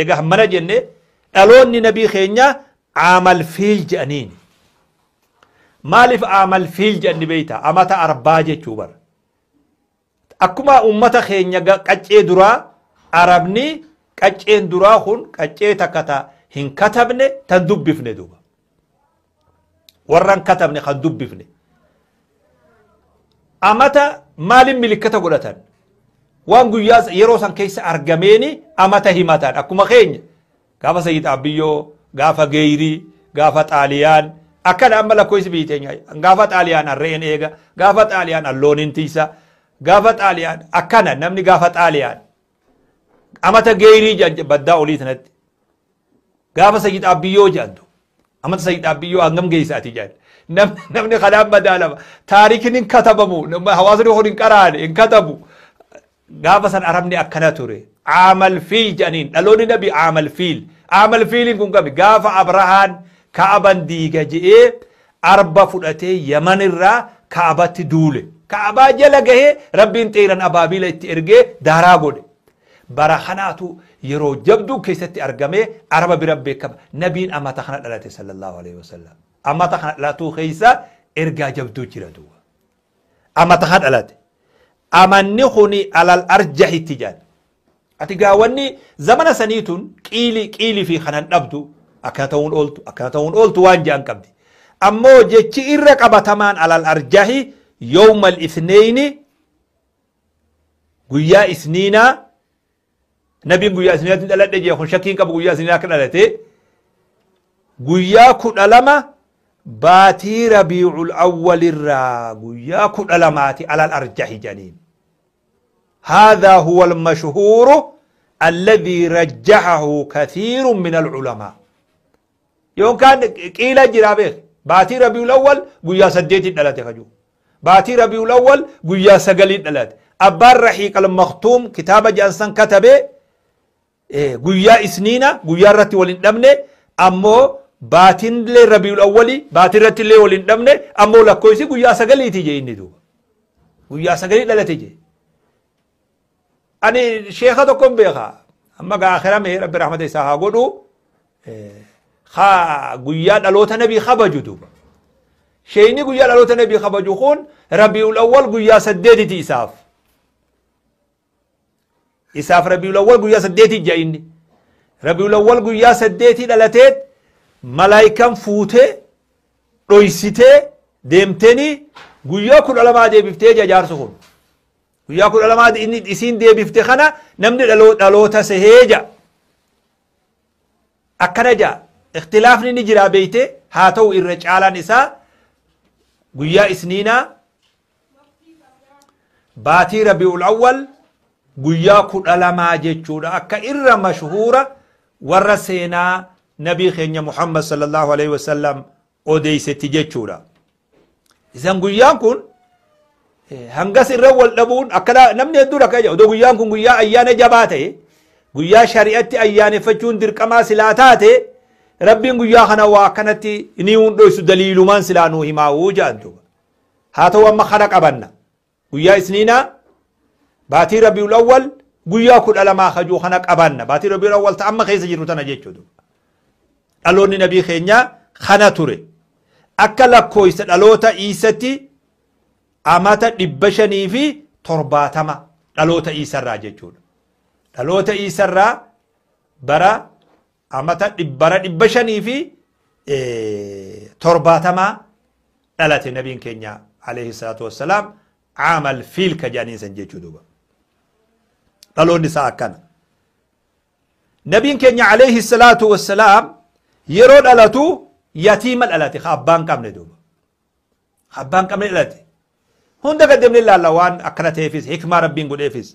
Egaa hammana jenne dhaloonni nabii keenya aamal fiil jedhaniin. Maaliif aamal fiil jedhani beeyta? Amata arbaa jechuu bara. Akkuma ummata keenya qaccee duraa arabni qacceen duraa kun qaccee takka ta hin katabne tan dubbifne duuba. Warra hin katabne kan dubbifne. Amata maaliin milikkata godhatan? Waan guyyaa yeroo san keessa argameeni amata himatan akkuma keenya gaafa Sayyid Abbiyyoo, gaafa Geeyrii, gaafa Xaaliyaan akkana amma lakkoofsi biyyi teenya gaafa Xaaliyaan harreen eega, gaafa Xaaliyaan allooniin tiisa, gaafa Xaaliyaan akkana namni gaafa Xaaliyaan amata Geeyrii jedhan baddaa olii sanatti gaafa Sayyid Abbiyyoo jedhantu amata Sayyid Abbiyyoo hangam geessa ati jedhan namni kanaan madaalama taarikiin hin katabamu hawaasni kun hin qaraane hin katabu. Gaafa san arabni akkana ture aamal fiil jedhaniin dhaloonni nabi aamal fiil. Aamal fiiliin kun qabi gaafa Abrahaan Ka'aban diiga je'ee arba fudhatee Yaman irraa Ka'abatti duule. Ka'abaa jala gahee rabbiin xeeran abaabiila itti ergee daaraa godhe. Bara kanaatu yeroo jabduu keessatti argamee araba bira beekama. Nabiin amata kana dhalate sallallahu alaihi wasallam. Amata kana dhalatuu keessa ergaa jabduu jira duuba. Amata kana dhalate. Amanni kuni alal arjahitti jedhan. Ati gaawwanni zamana saniitun qiili qiili fi kanan dhabdu akkana ta'uun ooltu akkana ta'uun ooltu waan jedhan qabdi. Ammoo jechi irra qabatamaan alal arjahi yawmal isneyni guyyaa isniinaa nabiin guyyaa isniinaatti dhaladhe jee kun shakkiin qabu guyyaa isniinaa akka dhalate guyyaa 12 baatii rabiicul awwalirraa guyyaa 12 alal arjahi jedhaniin. هذا هو المشهور الذي رجحه كثير من العلماء. يوم كان قيل جرابه باتي ربيع الأول قويا سديت دلات خجو باتي ربيع الأول قويا سقلي دلات أبار رحيق المختوم كتابة جانسان كتبه قويا إسنينة قويا رتي ولندمنة أمو باتين لي ربيع الأول باتي رتي لي ولندمنة أمو لكويسي قويا سقلي تيجي إني دو قويا سقلي دلات تيجي. أني شيخة تكون بيخا أما آخرة مهر رب رحمة إساها قدو خا قياد ألوت نبي خبجو دوبا شيني قياد ألوت نبي خبجو خون ربيع الأول قيا سديتي تي إساف إساف ربيع الأول قيا سديتي جايني ربيع الأول قيا سديتي دلتيت ملايكا فوتي رويسيتي ديمتني قيا كل علماء دي بفتي جار سخون guyyaa 12 inni isiin deebifte kana namni dhaloota sehee ja'a. Akkana ja'a. Ikhtilaafni ni jira beeyte haa ta'u irra caalaan isaa guyyaa isniinaa baatii rabiicul awwal guyyaa 12 jechuudha. Akka irra mashhuura warra seenaa nabii keenya Muhammad sallallahu alaihi wasallam odeeysetti jechuudha. Isan guyyaan kun hangas irra wal dhabuun akkana namni hedduun akka jedhu guyyaan kun guyyaa ayyaana jabaa ta'e guyyaa shari'atti ayyaaneffachuun dirqamaa silaa taate rabbiin guyyaa kana waa akkanatti ni hundhoysu daliilumaan silaa nuu himaawuu jedhan duuba. Haa ta'u amma kana qabanna guyyaa isniinaa baatii rabiul awwal guyyaa 12 kajuu kana qabanna baatii rabiul awwal ta amma keessa jirru tana jechuudha. Dhaloonni nabii keenyaa kana ture akka lakkoofsa dhaloota Iisatti amata 570 dhaloota Iisarraa jechuudha. Dhaloota Iisarraa bara amata 570 dhalate nabiin keenya alayhi salaatu wassalaam aamal fiil ka jedhaniin san jechuudha. Dhaloonni isaa akkana. Nabiin keenya alayhi salaatu wassalaam yeroo dhalatu yatiima dhalate abbaan qabne duuba. Abbaan qabne dhalate. هند قدم لله لوان أكنته فيس حكمة ربين قد فيس.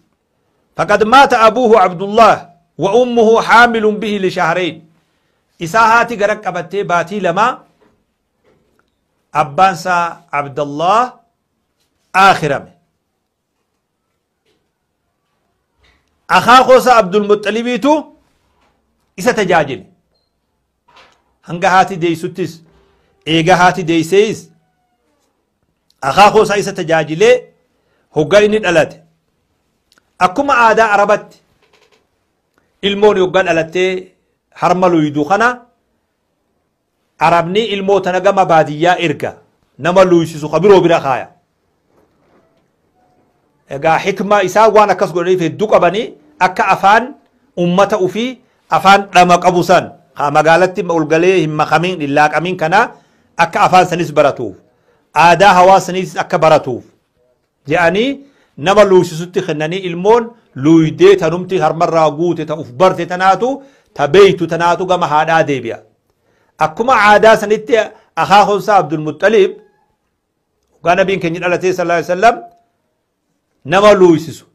فقد مات أبوه عبد الله وأمه حامل به لشهرين. إساهاتي قرق أبتي باتي لما أبانسا عبد الله آخرم أخاخوسا عبد المطلبيتو إسا تجاجل هنگا هاتي ديسوتيس إيغا هاتي ديسيس أخاخو سايسة تجاجلي هقاين الألات أكما عادة عربت Ilmoon yoggaa dhalattee harma luydu kana Arabni ilmoo tana gama baadiyyaa erga nama luysisu ka biroo bira kaaya. Egaa hikmaa isaa waan akkas godhaniif hedduu qabanii akka afaan ummata ufii afaan dhama qabu san ka magaalatti ol galee hin makamin hin laaqamin kana akka afaan sanis baratuuf aadaa hawaasaniis akka baratuuf jedhanii nama luysisutti kennanii ilmoon luydee tanumti harmarraa guute ta uf barte tanaatu ta beeytu tanaatu gama haadhaa deebi'a. Akkuma aadaa sanitti akaakoonsaa Abdul Muxxalib hoggaa nabiin keenya dhalatee sallallahu alaihi wasallam nama luysisu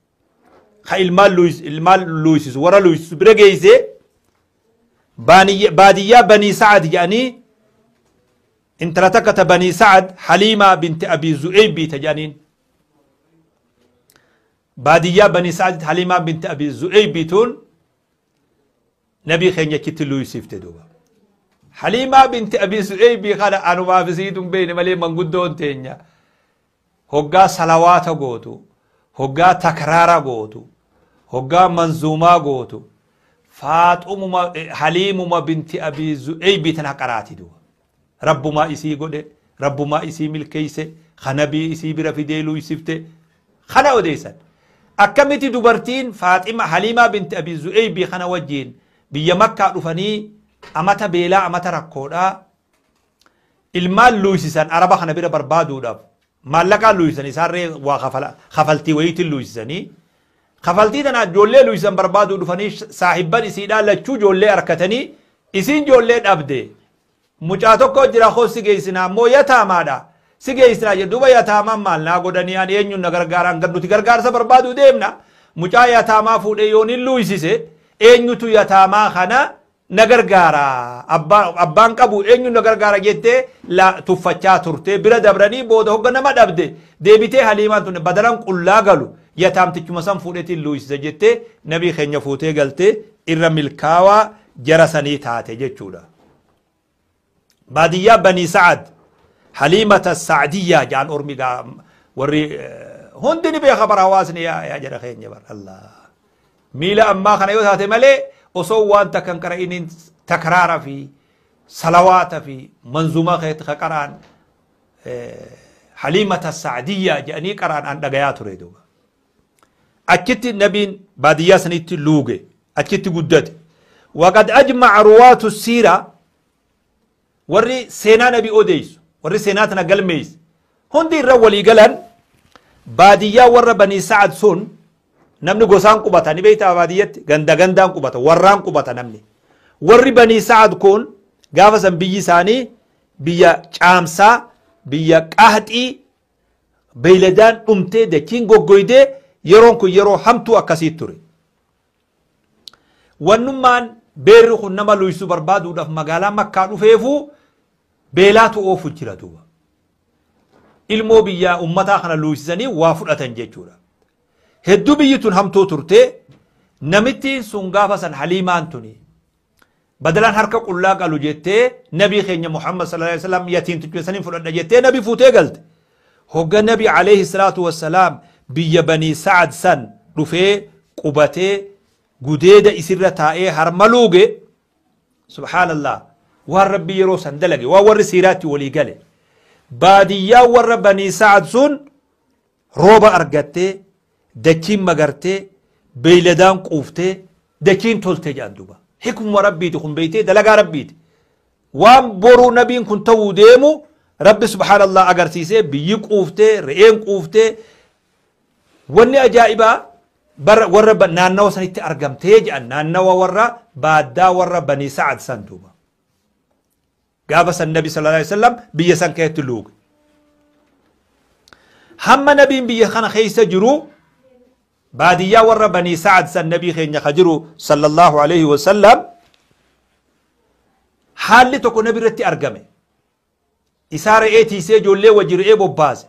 ka ilmaan luysisu warra luysisu bira geessee baadiyyaa Banii Sa'ad jedhanii intala takka ta Banii Sa'ad Haliimaa binti Abii Zu'eeybii ta jedhaniin baadiyyaa Banii Sa'ad Haliimaa binti Abii Zu'eeybii tun nabii keenya achitti luysifte duuba. Haliimaa binti Abii Zu'eeybii kana anumaaf isiitu hin beekne malee manguddoon teenya hoggaa salawaata gootu, hoggaa takraara gootu, hoggaa manzuumaa gootu, Faaxumuma Haliimuma binti Abii Zu'eeybii tana qaraati duuba. Rabbumaa isii godhe, rabbumaa isii milkeeyse, ka nabii isii bira fidee luysifte kana odeessan. Akkamitti dubartiin Faaxima Haliimaa binti Abii Zu'eeybii kana wajjiin biyya Makkaa dhufanii amata beelaa amata rakkoodhaa ilmaan luysisan Araba kana bira barbaaduudhaaf maallaqaan luysisan isaarree waa kafaltii wayiitiin luysisanii kafaltii tana ijoollee luysisan barbaaduu dhufanii saahibban isiidhaa lachuu ijoollee harkatanii isiin ijoollee dhabde mucaa tokko jira koo si geessinaa ammoo yataamaadha si geessinaa jedhu duuba yataamaan maal naa godhanii ani eenyuun na gargaaraan nuti gargaarsa barbaaduu deemna mucaa yataamaa fuudhee yoon hin luysise eenyutu yataamaa kana na gargaara abbaan qabu eenyuun na gargaara jettee tuffachaa turte bira dabranii booda hogga nama dhabde deebitee Haliimaan tun badalan qullaa galu yataamtichuma san fuudheetiin luysise jettee nabii keenya fuutee galtee irra milkaawaa jara sanii taate jechuudha. Baadiyyaa Banii Sa'ad Haliimata Sa'diyyaa jedhan ormi warri hundi ni beeka bara hawaasni yaa jara keenya bara Allah. Miila ammaa kana yoo taate malee osoo waan takka hin qara'iniin takraara fi salawaata fi manzuumaa keessatti ka qara'an Haliimata Sa'diyyaa jedhanii qara'an an dhagayaa ture duuba. Achitti nabiin baadiyyaa sanitti luuge achitti guddate. Waqad ajma'a ruwaatu siira warri seenaa nabii odeessu warri seenaa tana galmeessu hundi irra walii galan baadiyyaa warra Banii Sa'ad sun namni gosaan qubata ni beektaa baadiyyatti ganda gandaan qubata warraan qubata namni warri Banii Sa'ad kun gaafa san biyyi isaanii biyya caamsaa biyya qaxii beeyladaan dhumtee dachiin goggoydee yeroon kun yeroo hamtuu akkasii ture. Wannummaan beerri kun nama luysuu barbaaduudhaaf magaalaa Makkaa dhufeefuu beelaatu oofu jira duuba. Ilmoo biyyaa ummataa kana luysisanii waa fudhatan jechuudha. Hedduu biyyi tun hamtuu turte namittiin sun gaafa san Haliimaan tuni badalaan harka qullaa qalu jettee nabii keenya Muhammad sallallahu alaihi wasallam yatiimticha saniin fudhadha jettee nabi fuutee galte. Hogga nabi alayhi salaatu wassalaam biyya Banii Sa'ad san dhufee qubatee gudeeda isirra taa'ee harma luuge subhaanallah waan rabbi yeroo san dalage waan warri siiraatti walii gale baadiyyaa warra Banii Sa'ad sun rooba argattee dachiin magartee beeyladaan quuftee dachiin toltee jedhan duuba. Hikmuma rabbiiti kun beeytee dalagaa rabbiiti. Waan boruu nabiin kun ta'uu deemu rabbi subhaanallah agarsiisee biyyi quuftee re'een quuftee wanni ajaa'ibaa warra naannawa sanitti argamtee jedhan naannawa warra baaddaa warra Banii Sa'ad san duuba. Gaafa san nabi sallallahu alaihi wasallam biyya san keessatti luuge. Hamma nabiin biyya kana keessa jiru baadiyyaa warra Banii Sa'ad san nabii keenya ka jiru sallallahu alaihi wasallam haalli tokko nabi irratti argame. Isaa re'ee tiisee ijoollee wajji re'ee bobbaase.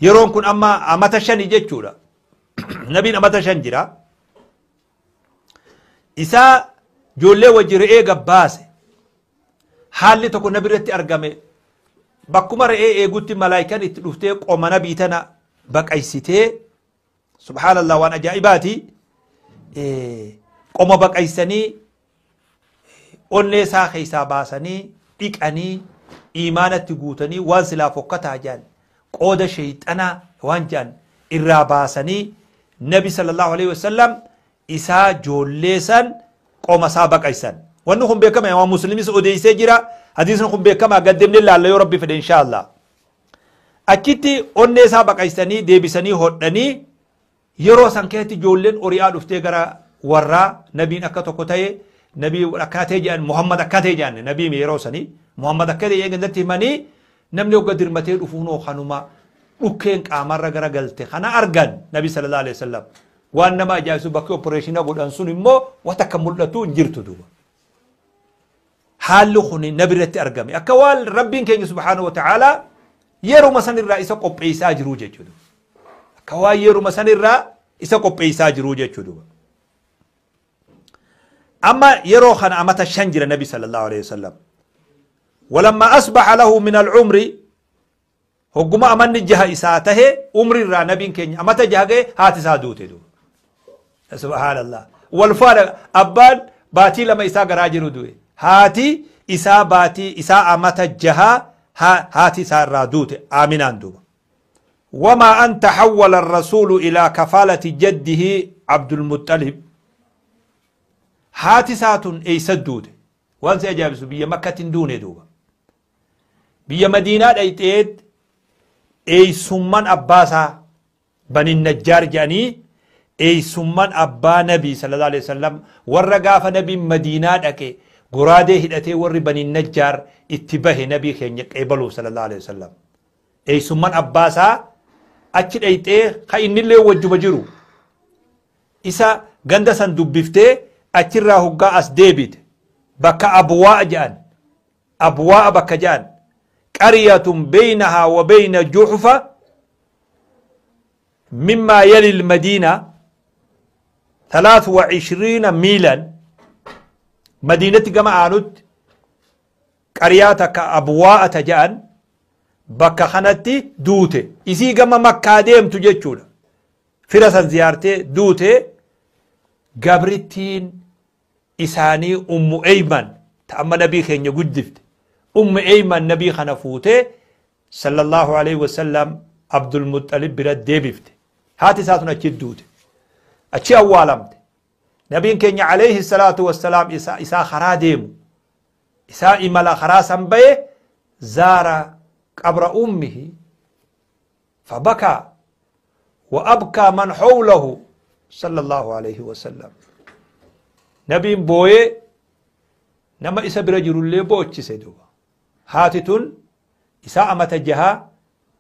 Yeroon kun amma amata shani jechuudha. Nabiin amata 5 jira. Isaa ijoollee wajji re'ee gabbaase. Haalli tokko nabi irratti argame. Bakkuma re'ee eegutti malaayikaan itti dhuftee qoma nabii tana baqaysitee subhaanallah waan ajaa'ibaati. Qoma baqaysanii onnee isaa keessaa baasanii dhiqanii iimaanatti guutanii waan silaa fokkataa jedhan qooda shayxanaa waan jedhan irraa baasanii nabi sallallahu alaihi wasallam isaa joollee san qoma isaa baqaysan. Wanni kun beekama waan muslimis odeysee jira. Hadiisni kun beekama gaddemne laalla yoo rabbi fedhe inshaallah. Achitti onnee isaa baqaysanii deebisanii hodhanii yeroo san keessatti ijoolleen ori'aa dhuftee gara warraa nabiin akka tokko ta'e nabii akkana ta'e jedhan Muhammad akka ta'e jedhan nabii yeroo sanii Muhammad akka ta'e gandatti himanii namni hogga dirmatee dhufuunoo kanuma dhukkeen qaamarra gara galte kana argan nabi sallallahu alaihi wasallam. Waan nama ajaa'ibsu bakki opereeshina godhan sun immoo wanta akka mul'atu hin jirtu duuba. Haalli kun nabi irratti argame akka waan rabbiin keenya subhaanahu wa ta'aalaa yeruma sanirraa isa qopheessaa jiruu jechuudha. Akka waan yeruma sanirraa isa qopheessaa jiruu jechuudha. Amma yeroo kana amata 5 jira nabi sallallahu alaihi wasallam. Walamma asbaha lahu min al-umri hogguma amanni jaha isaa tahe umri irraa nabiin keenya amata jaha ga'e haati isaa duute duuba. Subhaanallah. Wal faana abbaan baatii 2 isaa garaa jiru du'e. Haati isaa baatii isaa amata jaha haati isaa irraa duute aaminaan duuba. Wamaa an taxawwala arrasuulu ilaa kafaalati jaddihi Abdulmuxalib. Haati isaa tun eeysa duute? Waan si ajaa'ibsu biyya Makkatti hin duune duuba. Biyya Madiinaa dhayxeet eeysumman abbaasaa Bani Najjaar jedhanii eeysumman abbaa nabii sallallahu alaihi wasallam warra gaafa nabiin Madiinaa dhaqe goraadee hidhatee warri Bani Najjaar itti bahe nabii keenya qeebaluuf sallallahu alaihi wasallam. Eeysumman abbaasaa achi dhayxee ka innillee wajjuma jiru isa ganda san dubbiftee achirraa hoggaa as deebite bakka abwaa jedhan abwaa bakka jedhan qaryatun baynahaa wa bayna juhfa mimmaa yali almadiina 23 miilan madiinatti gama aanutti qaryaa takka abwaa'ata jedhan bakka kanatti duute isii gama makkaa deemtu jechuudha. Fira san ziyaartee duute gabrittiin isaanii Ummu Eyman ta amma nabii keenya guddifte Ummu Eyman nabii kana fuutee sallallahu alaihi wasallam Abdulmuxalib bira deebifte. Haati isaa tun achi duute achi awwaalamte. Nabiin keenya alayhi salaatu wassalaam isaa karaa deemu isaa imala karaa san baye zaara qabra ummihi fabakaa wa abkaa man hawlahu sallallahu alaihi wasallam. Nabiin booyee nama isa bira jirullee boochise duuba. Haati tun isaa amata jahaa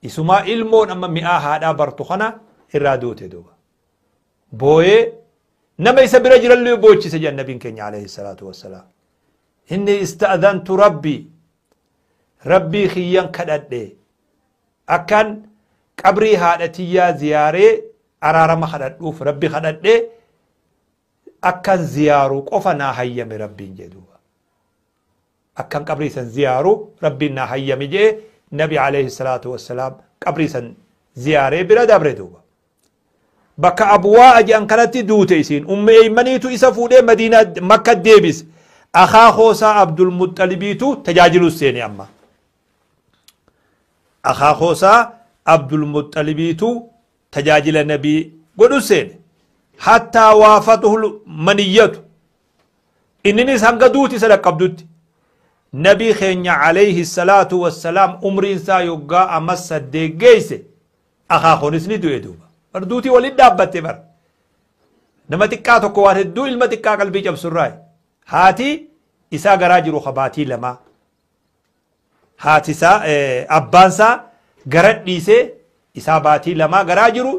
isumaa ilmoon amma mi'aa haadhaa bartu kana irraa duute duuba. Booyee nama isa bira jirallee boochise jedhan nabiin keenya alayhi salaatu wassalaam. Inni ista'adhantu rabbii rabbii kiyyan kadhadhe akkan qabrii haadha tiyyaa ziyaaree araarama kadhadhuuf rabbi kadhadhe akkan ziyaaru qofa naa hayyame rabbiin jedhuuba. Akkan qabrii san ziyaaru rabbiin naa hayyame jee nabi alayhi salaatu wassalaam qabrii san ziyaaree bira dabre duuba. Bakka abwaa jedhan kanatti duute isiin ummi Eymaniitu isa fuudhee Madiinaa Makka deebise. Akaakoosaa Abdulmuxalibiitu tajaajilu seene amma. Akaakoosaa Abdulmuxalibiitu tajaajila nabii godhu seene. Hattaa waafatuhu maniyyatu. Inninis hanga duuti isa dhaqqabdutti. Nabii keenya alayhi salaatu wassalaam umriin isaa yoggaa amma 8 geesse akaakoonis ni du'e duuba. Bar duutii waliin dhaabbatte bar. Nama xiqqaa tokko waan hedduu ilma xiqqaa qalbii cabsurraa. Haati isaa garaa jiru kabaatii 2. Haati isaa abbaan isaa gara dhiisee isaa baatii 2 garaa jiru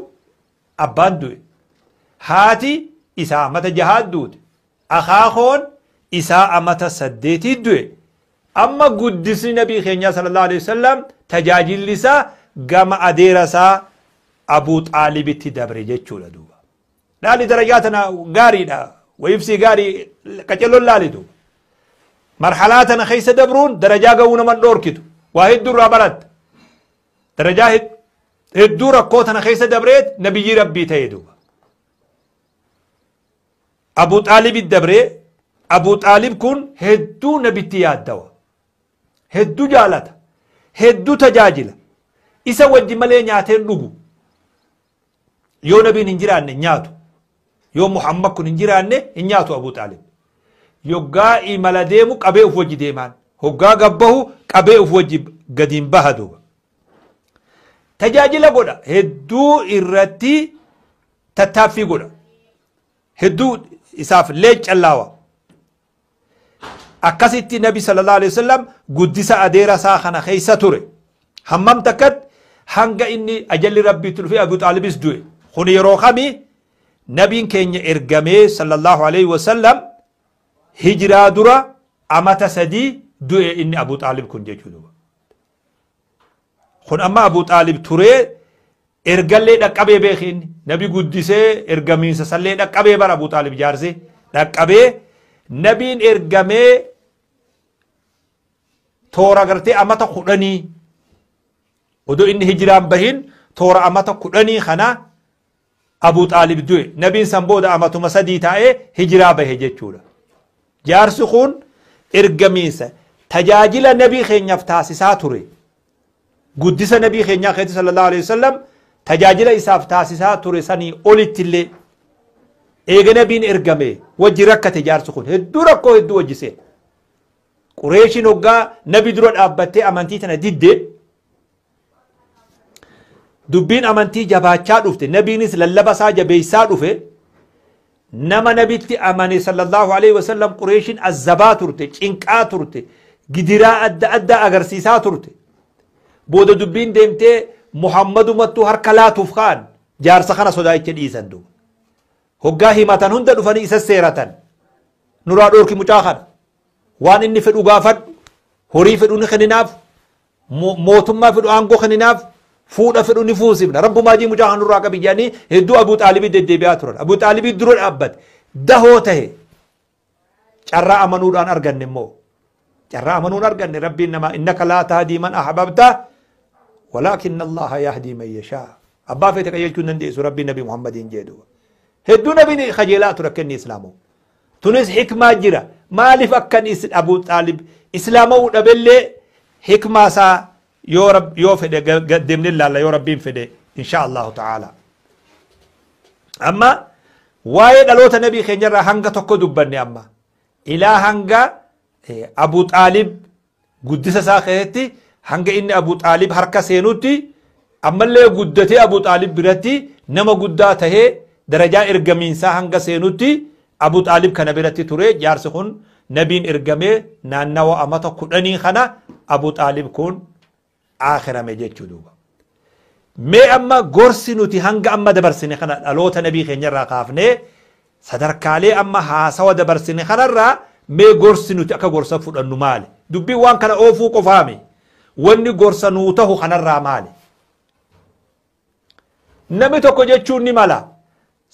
abbaan du'e. Haati isaa amata 6 duute. Akaakoon isaa amata 8 du'e. Amma guddisni nabii keenyaa sallallahu alaihi wasallam tajaajilli isaa gama adeera isaa Abuu Xaalibitti dabre jechuudha duuba. Laali darajaa tana gaariidha. Wayibsii gaarii qacelloon laali duuba. Marhalaa tana keessa dabruun darajaa ga'uu naman dhoorkitu. Waa hedduu irraa baratta. Darajaa hedduu rakkoo tana keessa dabreet nabiyyi rabbii ta'e duuba. Abu Xaalib dabree. Abu Xaalib kun hedduu nabitti yaaddawa, hedduu jaalata, hedduu tajaajila. Isa wajji malee nyaateen dhugu. Yoo nabiin hin jiraanne nyaatu, yoo Muhammad kun hin jiraanne hin nyaatu. Abu Xaalib yoggaa imala deemu qabee uf wajji deemaan, hoggaa gabbahu qabee uf wajji gadiin baha. Duuba tajaajila godha, hedduu irratti tattaaffii godha, hedduu isaaf leeccallaawa. Akkasitti nabi sallallahu alaihi wasallam guddisa adeera isaa kana keessa ture. Hammam takkatti hanga inni ajalli rabbiitti dhufe, Abu Xaalibis du'e. Kun yeroo kami? Nabiin keenya ergamee sallallahu alaihi wasallam hijiraa dura amata 3 du'e inni Abu Xaalib kun jechuudha. Kun amma Abu Xaalib turee ergallee dhaqqabee beeki. Inni nabi guddisee ergamiinsa sallee dhaqqabee bara Abu Xaalib jaarse dhaqqabee nabiin ergamee toora gartee amata 10 odoo inni hijiraan bahin, toora amata 10 kana Abu Xaalib du'e. Nabiin san booda amatuma 3 taa'ee hijiraa bahe jechuudha. Jaarsi kun ergamiinsa tajaajila nabii keenyaaf taasisaa ture, guddisa nabii keenyaa keetti sallallahu alaihi wasallam tajaajila isaaf taasisaa ture sanii olittillee eega nabiin ergame wajji rakkate. Jaarsi kun hedduu rakkoo hedduu wajji seene. Qureeshiin hoggaa nabi dura dhaabbattee amantii tana didde, dubbiin amantii jabaachaa dhufte, nabiinis lallaba isaa jabeessaa dhufe. Nama nabitti amane sallallahu alaihi wasallam Qureeshiin azzabaa turte, cinqaa turte, gidiraa adda addaa agarsiisaa turte. Booda dubbiin deemtee Muhammadumattuu harka laatuuf ka'an. Jaarsa kana sodaacha dhiisan. Duuba hoggaa himatan hunda dhufanii isa seeratan: "Nuraa dhoorki mucaa kana, waan inni fedhu gaafadhu, horii fedhu ni kenninaaf, mootummaa fedhu aangoo kenninaaf, fuudha fedhu ni fuusifna, rabbumaa jii mucaa kana nurraa qabi" jedhanii hedduu Abuu Xaalibii deddeebi'aa turan. Abuu Xaalibii dura dhaabbate, dahoo tahe. Carraa amanuudhaan arganne immoo, carraa amanuun arganne. Rabbiin nama innaka laa tahdii man ahbabta walaakinna Allaha yahdii man yashaa. Abbaa feete qajeelchuu hin dandeessu rabbiin nabi Muhammadiin jedhu. Hedduu nabiin kajeelaa ture akka inni islaamoo. Tunis hikmaa jira. Maaliif akkan Abu Xaalib islaama'uu dhabellee hikmaa isaa yoo fedhe deemnee ilaalla, yoo rabbiin fedhe insha Allahu ta'ala. Amma waa'ee dhaloota nabii keenyarraa hanga tokko dubbanne. Amma ilaa hanga Abu Xaalib guddisa isaa keessatti, hanga inni Abu Xaalib harka seenutti, ammallee guddatee Abu Xaalib biratti nama guddaa tahee darajaa ergamiinsaa hanga seenutti Abu Xaalib kana biratti ture jaarsi kun. Nabiin ergamee naannawa amata 10 kana Abu Xaalib kun aakhirame jechuu duuba. Mee amma gorsi nuti hanga amma dabarsine kana dhaloota nabii keenyarraa kaafnee sadarkaalee amma haasawa dabarsine kanarraa, mee gorsi nuti akka gorsa fudhannu maali? Dubbiin waan kana oofuu qofaami. Wanni gorsa nuu tahu kanarraa maali? Namni tokko jechuun ni mala.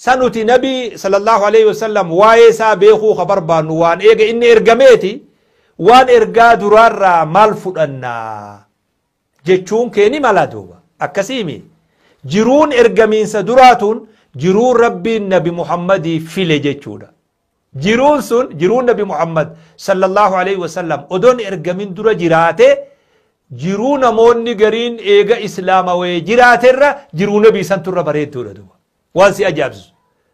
Sanuti nabii sallallahu alaihi wasallam waa'ee isaa beekuu ka barbaannu waan eega inni ergameeti, waan ergaa duraarraa maal fudhannaa jechuun kee ni mala duuba. Akkasiimi. Jiruun ergamiinsa duraatuun jiruun rabbiin nabi Muhammadii file jechuudha. Jiruun sun, jiruun nabi Muhammad sallallahu alaihi wasallam odoon ergamin dura jiraate, jiruu namoonni gariin eega islaamawee jiraaterra jiruu nabii santurra bareedduudha duuba. Waan si ajaa'ibsiisu.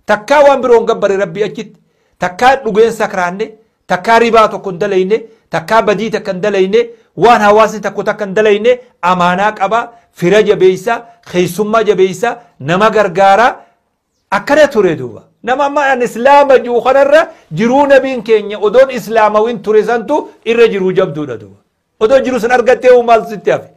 Takkaa waan biroon gabbare rabbii achitti, takkaa dhugeen sakraanne, takkaa ribaa tokko hin dalayne, takkaa badii takka hin dalayne, waan hawaasni tokko takka hin dalayne, amaanaa qaba, fira jabeessa, keessummaa jabeessa, nama gargaara. Akkana ture duuba. Nama amma an islaama jiru kanarra jiruu nabiin keenya odoon islaamawin ture santu irra jiruu jabduudha duuba. Odoo jiru san argattee maal sitti hafe?